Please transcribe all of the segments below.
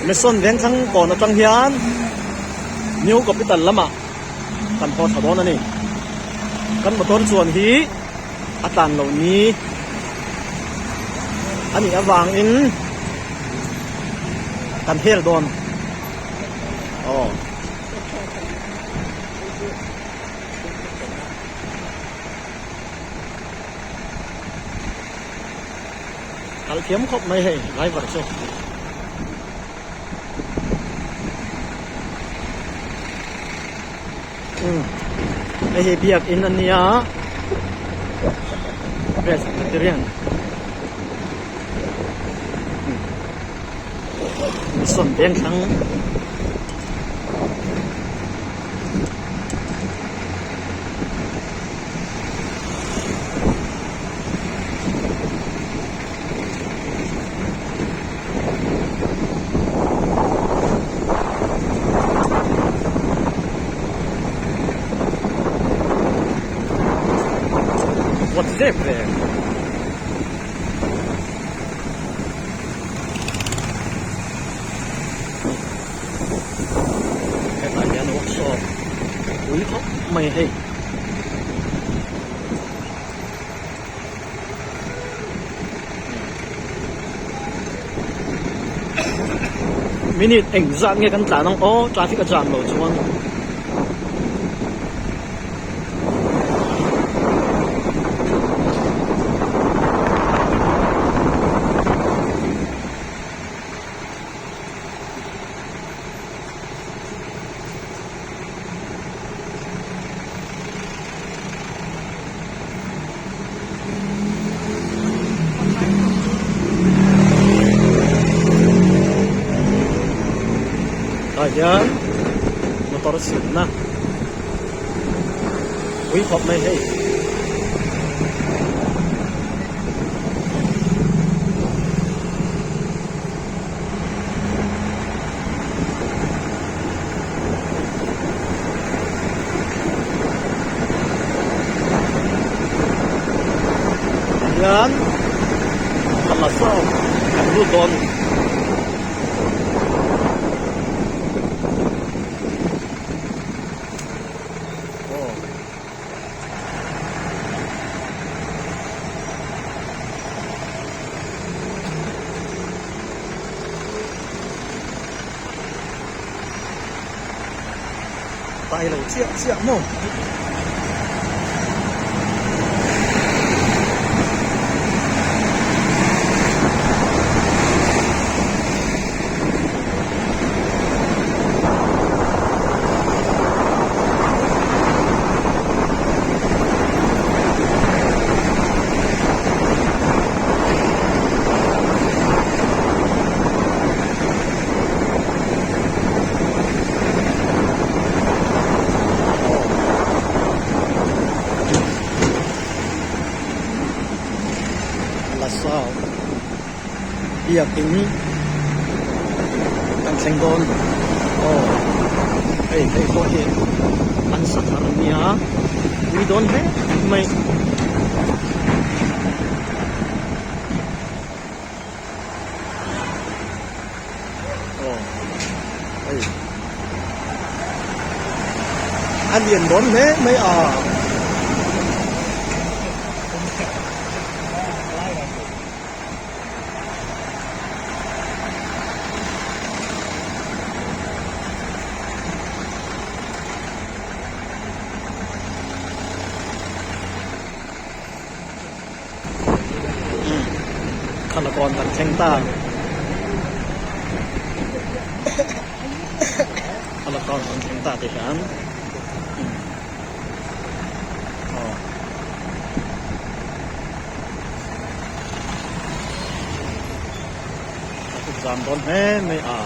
Mission Vengthlang kawn atang hian New Capital lamah kan haw thla dawn a ni. Kan motor chuan hi a tlan lo ni a nih avangin kan hel dawn. Aw. Kal thiam khawp mai hei driver chu. Umm hei hi biakin a nia Presbyterian Mission Vengthlang. Vawt zep ve. Hetah hian workshop pui khawp mai hei. Minute eng zat nge kan tlan ang aw traffic a jam lo chuan. Tah hian motor siamna pui khawp mai hei. Hian a la sawn kan lut dawn. Tai lo chiah chiah maw. Biakin kan thleng dawn aw hei hei pawh hi an sa thar a nia pui dawn hle mai. Aw hei a lian dawn hle mai a. Khalakawn kan thleng ta. Khalakawn kan thleng ta tih hian. Aw. Traffic jam dawn hle mai a.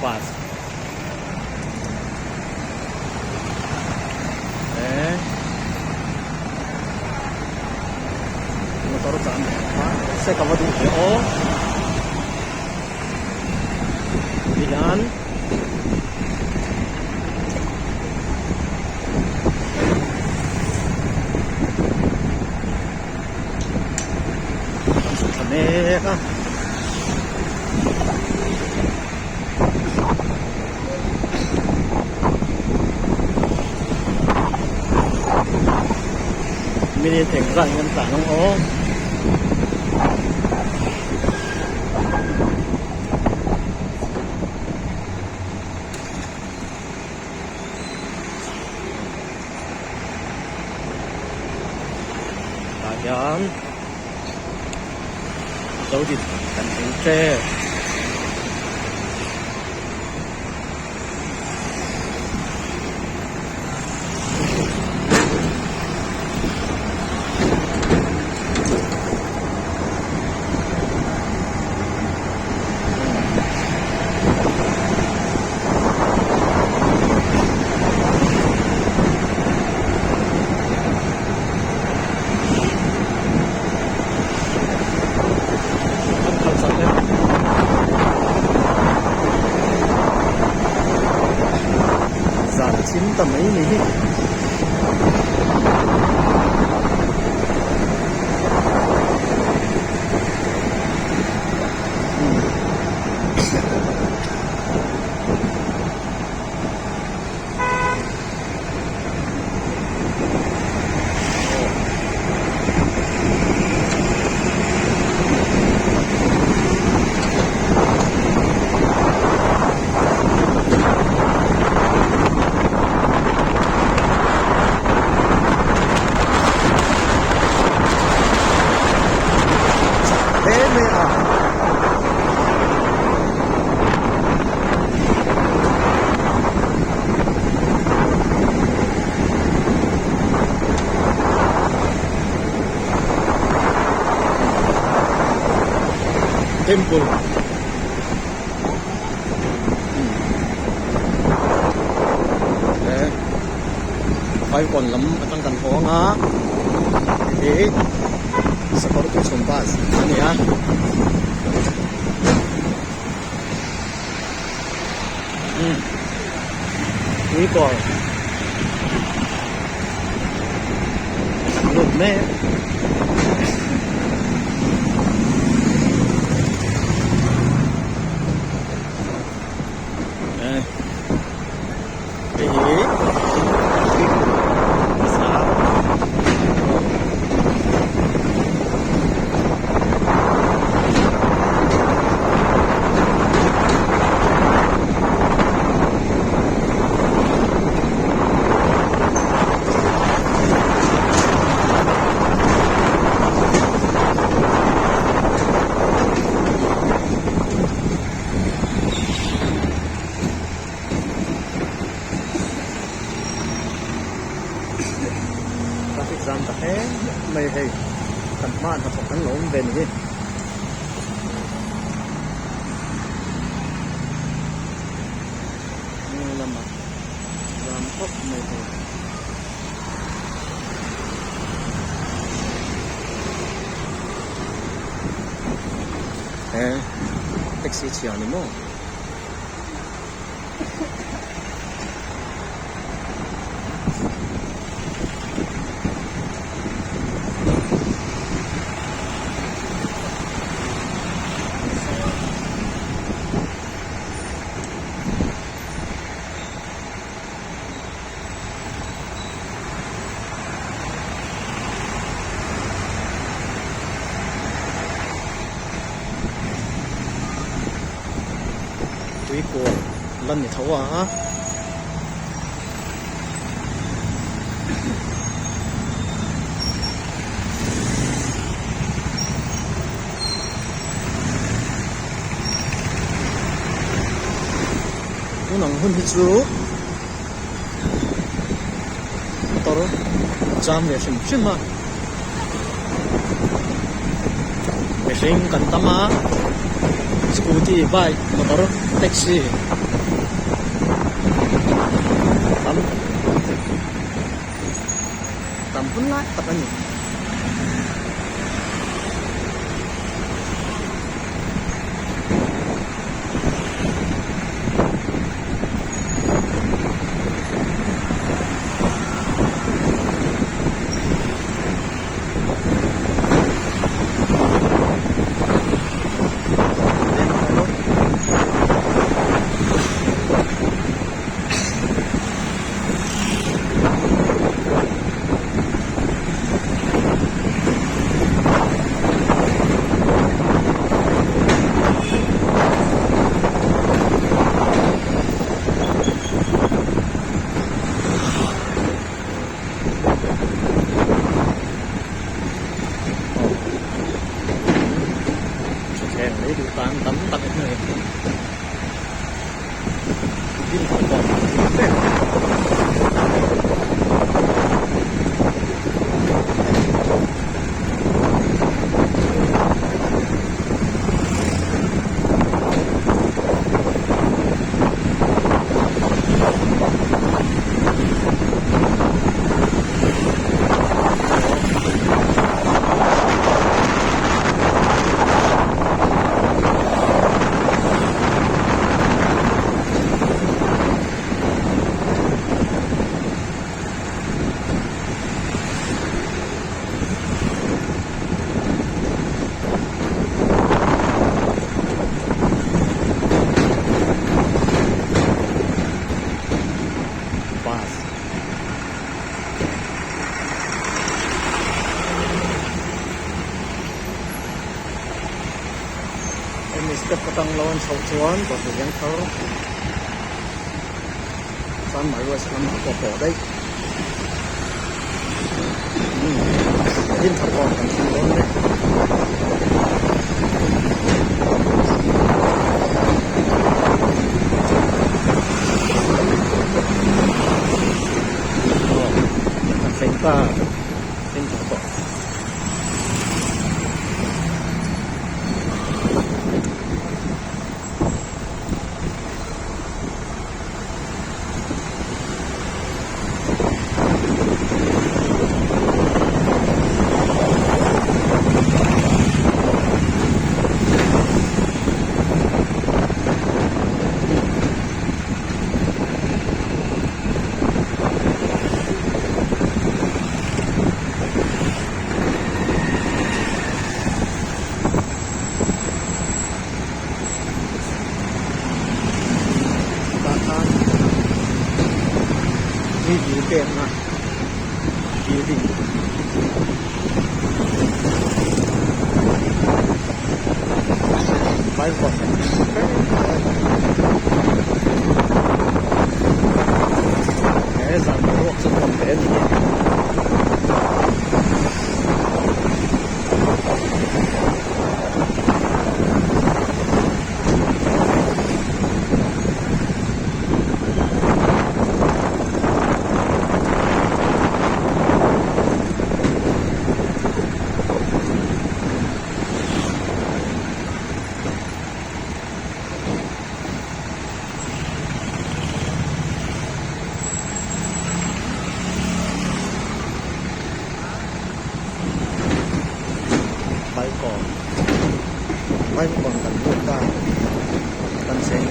Bus. Eh. Motor chan se ka va duh ve aw. Ti hian. Minute engzah in kan tlan ang aw. Tah hian Zodin kan thleng tep. An khalh chak em? Zan thim ta mai ni hi. Chak hle mai a. Temple he Vaivakawn lam atang kan haw ang a hei hi sakawr tuichhun bus a ni a. Tuikawr lut mek. Hei hi bazar. Traffic jam ta hle mai hei kan hmaah hnathawk an lo awm ve ni hi. Hnung lamah jam khawp mai hei. He taxi chhia ni maw. Tuikawr la ni tho a. Tun ang hun hi chu motor jam ve hrim hrim a mihring kan tam a scooty bike motor taxi tam tam hun lai tak a ni. kawn mek. Bus. Hemi step atang lo an chhoh chuan bawlhhlawh veng thar chuan Maruas lamah pawh pawh daih. Umm Dinthar kawn kan thleng dawn mek. Aw kan thleng ta Dinthar kawn. Tah khan mi dil pekna building vai vawn he zan boruak chu nuam hle a ni. Balkawn Balkawn kan lut ta kan cheng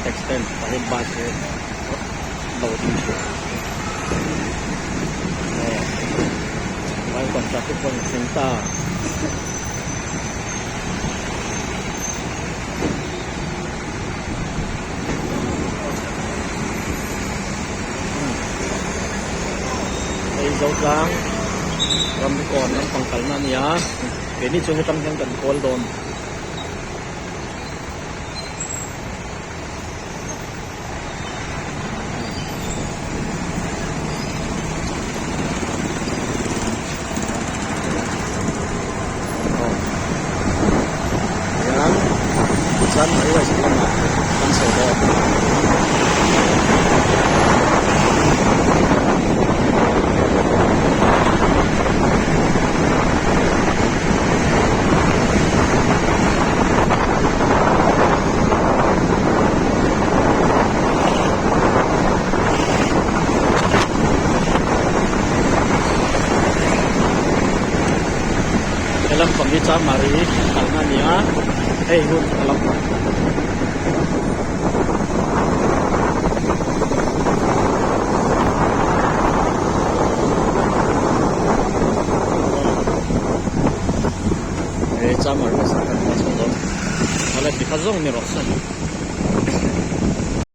Accident tah hian bike hi lo ding thin aw Vaivakawn traffic pawh a thleng ta. Hei Zotlang ramkawn lampang kalna a ni a keini chu hetang hian kan kawl dawn. Hian chuan mai west lamah kan chho dawn. lampang hi Chamari kalna a ni a, hei hun a lampang. He Chamari bus ah kan haw chho dawn. Awle tikha zawng ni rawh se.